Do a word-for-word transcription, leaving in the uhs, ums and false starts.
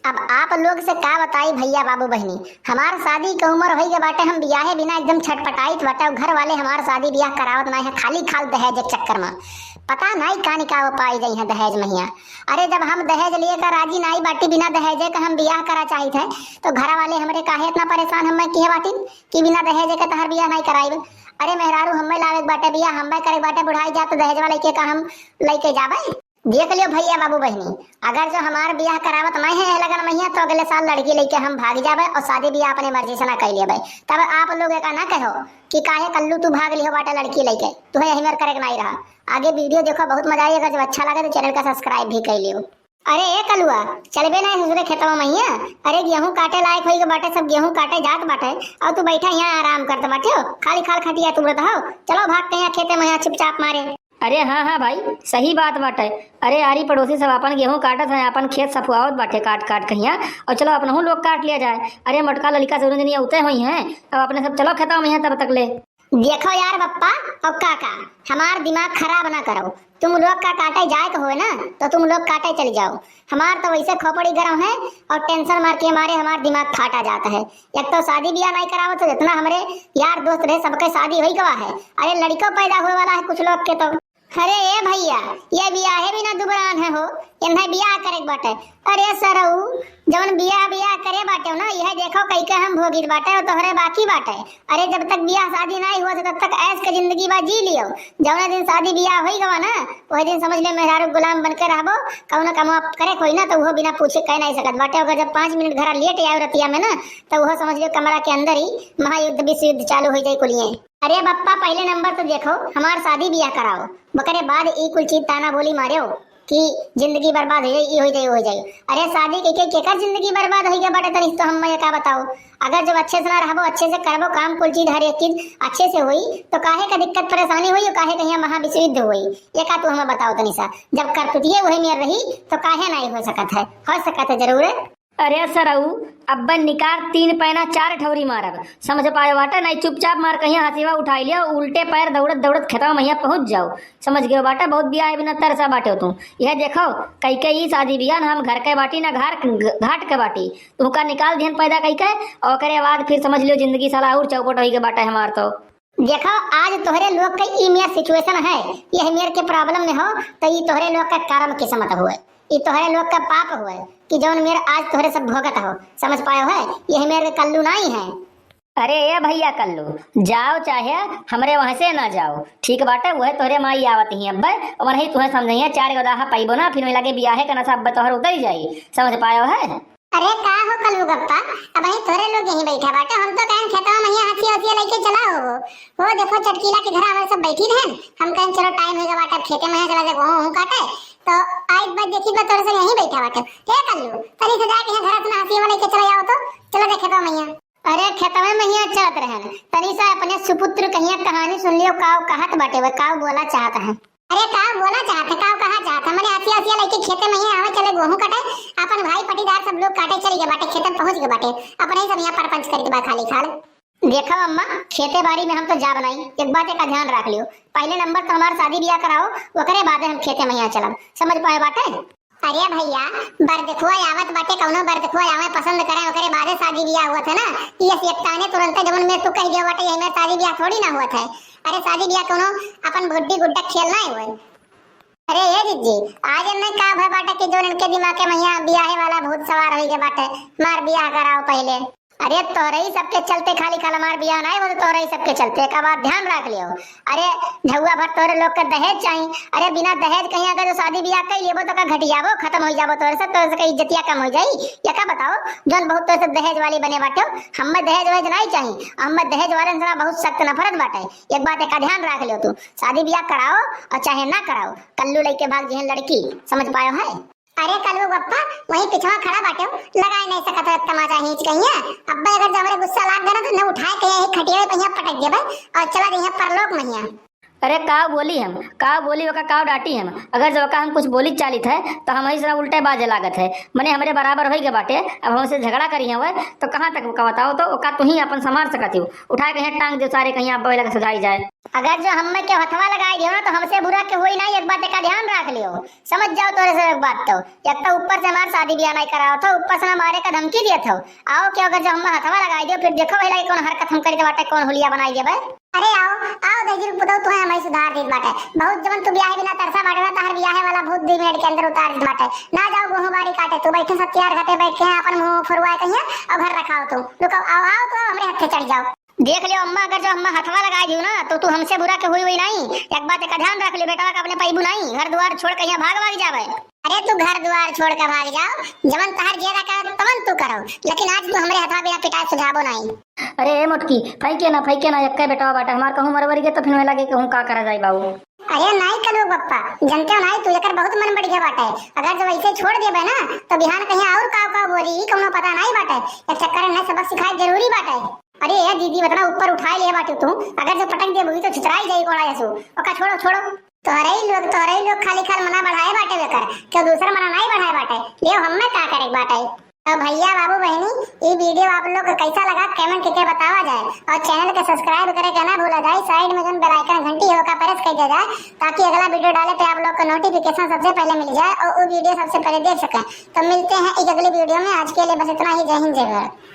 अब आप लोग से का बताई भइया बाबू बहिनी, हमार शादी के उमर होई गए बाटे, हम बियाहे बिना एकदम छटपटाइत बाटे, और घर वाले हमार शादी बियाह करावत नाहीं है, खाली खाल दहेज के चक्कर में। पता नाहीं का निकाव पाई जाई है दहेज महिया। अरे जब हम दहेज लिए का राजी नाहीं बाटी, बिना दहेजे का हम बियाह करा चाहित है, तो घर वाले हमरे काहे इतना परेशान हमें किहे बाटिन कि बिना दहेजे के तहर बियाह नाहीं कराइब। अरे मेहरारू हमें लावे के बाटे बियाह, हमें करे के बाटे, बुढ़ाई जात तो दहेज वाले के का हम लइके जाबे? देख लियो भइया बाबू बहिनी, अगर जो हमार बियाह करावत नाहीं है लगन महिया, तो अगले साल लड़की लइके हम भाग जाबे और शादी बियाह अपने मर्जी से ना कर लेबे। तब आप लोग एका ना कहो कि काहे कल्लू तू भाग लिहो बाटे लड़की लइके, तुहे यही मेर करे के नाहीं रहा। आगे video देखो, बहुत मजा आई। अगर जो अच्छा लगे तो channel का subscribe भी कर लियो। अरे ए कलुआ, चलबे ना ससुरे खेतवा महिया? अरे गेहूं काटे लायक होई के बाटे, सब गेहूं काटे जात बाटे, और तू बैठा यहाँ आराम करत बाटे हो, खाली खाल खटिया तुड़त हो। चलो भाग के यहाँ खेते महिया चुपचाप मारे। अरे हाँ, हाँ भाई, सही बात बाटे। अरे आरी पड़ोसी सब आपन गेहूं काटत हैं, आपन खेत सफुआवत बाटे काट काट कहिया, और चलो अपनहू लोग काट लिया जाए। अरे मोटका ललिका से उतने होई हैं, अब अपने सब चलो खेतवा महिया तब तक ले। देखो यार बप्पा और काका, हमार दिमाग खराब ना करो। तुम लोग का काटे जाए के होए ना, तो तुम लोग काटे चली जाओ। हमार तो वैसे खोपड़ी गरम है और tension मार के मारे हमार दिमाग फाटा जाता है। एक तो शादी बियाह नाहीं करावत हो, जितना हमरे यार दोस्त रहे सबके शादी होई गवा है। अरे लड़को पैदा होए वाला है कुछ लोग के तो। अरे ए भइया, ये बियाहे बिना दुबरान है हो, इन्हें बियाह करे के बाटे। अरे सरऊ, जवन बियाह बियाह करे बाटे ना, यह देखो कई के हम भोगित बाटे और तोहरे बाकी बाटे। अरे जब तक बियाह शादी नाहीं हुआ तब तक ऐश के जिंदगी बा जी लियो। जवने दिन शादी बियाह होई गवा ना, वही दिन समझ ले मेहरारू गुलाम बन के रहबो। कौनो कमवा करे कोई ना तो वो बिना पूछे कह नाहीं सकत बाटे। अगर जब पाँच मिनट घर लेट आयो रतिया में ना, तो वो समझ लियो कमरा के अंदर ही महायुद्ध विश्व युद्ध चालू हो जाए कुलिये। अरे बप्पा, पहले नंबर तो देखो, हमार शादी बियाह कराओ, ओकरे बाद ई कुल चीज ताना बोली मारेओ कि जिंदगी बर्बाद हो जाई, ई हो जाई, वो हो जाई। अरे शादी के, के, केकर जिंदगी बर्बाद होई के बाटे, तनी तो हम का बताओ। अगर जब अच्छे से ना रहबो, अच्छे से करबो काम, कुल चीज, हर एक चीज अच्छे से होई, तो काहे का दिक्कत परेशानी होई, काहे कहिया महाविश्व युद्ध होई, ये का तू हमें बताओ तनी सा। जब करतुतिये वही मेर रही, तो काहे नाहीं हो सकत है? हो सकत है जरूर। अरे सरऊ, अब्बे निकार तीन पैना चार ठौरी मारब, समझ पायो बाटे, नाहीं चुपचाप मार कहिया हसीवा उठाई लियो, उल्टे पैर दौड़त दौड़त खेतवा महिया पहुँच जाओ, समझ गयो बाटे, बहुत बियाहे बिना तरसा बाटे तू। यह देखो, कई के ई शादी बियाह ना हम घर के बाटी ना घर घाट के बाटी, तुहका निकाल दिहन पैदा कई के, ओकरे बाद फिर समझ लियो जिंदगी साला और चौपट होई के बाटे हमार तो। देखो, आज तोहरे लोग के ई मेर situation है, यह मेर के problem में हो, तो ई तोहरे लोग का कर्म किस्मत हुए, ई तोहरे लोग का पाप हुए कि जौन मेर आज तोहरे सब भोगत हो, समझ पायो है? यह मेर के कल्लू नाहीं है। अरे ए भइया कल्लू, जाओ चाहे हमरे वहाँ से ना जाओ, ठीक बाटे, वह तोहरे माई आवत ही अब्बे, वही तुहे समझइहे, चार गो दाहा पाइबो ना, फिर में लगे बियाहे का नशा अब्बे तोहर उतर जाई, समझ पायो है? अरे का हो कलू गप्पा, अबहीं तोहरे लोग यहीं बैठा बाटे, हम तो कहेन खेतवा महिया हंसिया हंसिया लइके चला हो। हो देखो चटकीला के घर हमारे सब बैठी रहन, हम कहेन चलो time होइगा बाटे, अब खेते महिया चला जाए, गेहूं काटे, तो आई बात देखी बा तोहरे सब यहीं बैठा बाटे। हे कलू, तनी से जाके यहाँ घर अपना हंसिया लइके चला जाओ तो, चलो देखे तो महिया। अरे खेतवा महिया चलत रहन, तनी सा अपने सुपुत्र कहिया कहानी सुन लियो, काव कहत बाटे, वह काव बोला चाहत है। अरे का बोला चाहत है, का कहा चाहत है? मने हंसिया हंसिया लइके खेते महिया आवे चले गेहूं कटे, अपन भाई पटीदार सब लोग काटे चली गए बाटे, खेते में पहुंच गए बाटे, अपने ही सब यहाँ परपंच करके बा खाली खाल। देखो अम्मा, खेते बाड़ी में हम तो जाब नाहीं, एक बात का ध्यान रख लियो, पहले नंबर तो हमार शादी बियाह कराओ, ओकरे बाद हम खेते महिया चलब, समझ पाए बाटे? अरे भइया, बरदखुआ आवत बाटे, कउनो बरदखुआ आवे पसंद करे, ओकरे बादे शादी बियाह हुआ था ना। ये एकताने तुरंते जवन में तू कह दिया बाटे, यही में शादी बियाह थोड़ी ना हुआ था। अरे शादी बियाह कउनो अपन गुड्डी गुड्डा खेल ना हुए। अरे ए जिज्जी, आज इनमें का भय बाटे कि जवन इनके दिमाग के महिया बियाहे वाला भूत सवार होई के बाटे। मार बियाह कराओ पहले। अरे तोहरे ही सबके चलते खाली खाल हमार बियाह नाहीं होत, तोहरे ही सबके चलते, एक बात ध्यान रख लियो। अरे ढौआ भर तोहरे लोग के दहेज चाही। अरे बिना दहेज कहीं अगर जो शादी बियाह कर लेबो तो का घटियाबो, खत्म हो जाबो तोहरे से, तोहरे से का इज्जतिया कम हो जाई? ये का बताओ, जौन बहुत तोहरे से दहेज वाली बने बाटे, हमें दहेज वहेज नाहीं चाही, हमें दहेज वाले से बहुत सख्त नफरत बाटे। एक बात एक ध्यान रख लियो तू, शादी बियाह कराओ और चाहे ना कराओ, कल्लू लइके भाग जिहन लड़की, समझ पायो है? अरे कलू गप्पा, वहीं पिछवा खड़ा बाटे, लगाए नहीं सकत हो तमाचा हींच कहिया। अब्बे अगर जमरे गुस्सा लाग गया ना तो न उठाए के यही खटिया पे यहाँ पटक देबे और चला जइहे परलोक महिया। अरे काव बोली हम, काव बोली ओका, काव डांटी हम? अगर जब ओका हम कुछ बोली चालित है तो हमही से उल्टे बाजे लागत है। मने हमरे बराबर होई के बाटे, अब हमसे झगड़ा करी हवे तो कहाँ तक ओका बताओ तो, ओका तुही अपन संभाल सकत हो। उठा के कहीं टांग दियो सारे, कहीं आप बैला के सजाई जाए। अगर जो हमें के हथवा लगाई दियो ना तो हमसे बुरा के होई ना, एक बात का ध्यान रख लियो, समझ जाओ तोरे से एक बात तो। एक तो ऊपर से हमार शादी ब्याह नहीं कराओ थो, ऊपर से हमारे का धमकी दिए थो। आओ क्या अगर जो हमें हथवा लगाई दियो फिर देखो भैया कौन हरकत हम करी बाटे, कौन हुलिया बनाई देबे। अरे आओ, आओ दहिजर पुतौ, तुहे हमही सुधार देत बाटे। बहुत जवन तू बियाहे बिना तरसा बाटे ना, तहर बियाहे वाला भूत दुई मिनट के अंदर उतार देत बाटे। ना जाओ गोहूं बारी काटे, तू बैठे सत्यार घटे बैठ के अपन मुंह फुरवाए कहिया और घर रखाओ तू। रुको, आओ, आओ तो हमरे हत्थे चढ़ जाओ। देख लियो अम्मा, अगर जो अम्मा हथवा लगाई दियो ना तो तू हमसे बुरा के हुई हुई नहीं। एक बात का ध्यान रख लियो बेटा, का अपने पैबू नहीं, घर द्वार छोड़ कहिया भाग भाग जावे। अरे तू घर द्वार छोड़ के भाग जाओ, जवन तहर जेरा का तवन तू करो, लेकिन आज तू हमरे हथवा बिना पिटाए सुझाबो नहीं। अरे ए मोटकी, फैके ना, फैके ना, एक्के बेटवा बाटे हमार, कहूँ मरवरी के तो फिर में लगे कहूँ का करा जाई बाबू। अरे नाई करो पप्पा, जनते हो नाई तू, एकर बहुत मन बढ़िया बाटे। अगर जब ऐसे छोड़ देबे ना तो बिहान कहीं और काव काव बोली, ई कौनो पता नहीं बाटे। एक चक्कर में सबक सिखाए जरूरी बाटे। अरे ए दीदी, उतना ऊपर उठाए ले बाटे तू, अगर जो पटक देबू तो छितराई जाई कोड़ा जसू। ओका छोड़ो, छोड़ो। तोहरे ही लोग, तोहरे ही लोग खाली खाल मना बढ़ाए बाटे बेकर, क्यों दूसर मना नहीं बढ़ाए बाटे। ले हमें का करे बाटे। तो भैया बाबू बहनी, ई वीडियो आप लोग के कैसा लगा कमेंट करके बतावा जाए और चैनल के सब्सक्राइब करे के ना भूला जाए। साइड में जौन बेल आइकन घंटी है ओका प्रेस कर दिया जाए, ताकि अगला वीडियो डाले पे आप लोग को नोटिफिकेशन सबसे पहले मिल जाए और वो वीडियो सबसे पहले देख सकें। तो मिलते हैं एक अगली वीडियो में, आज के लिए बस इतना ही। जय हिंद, जय भारत।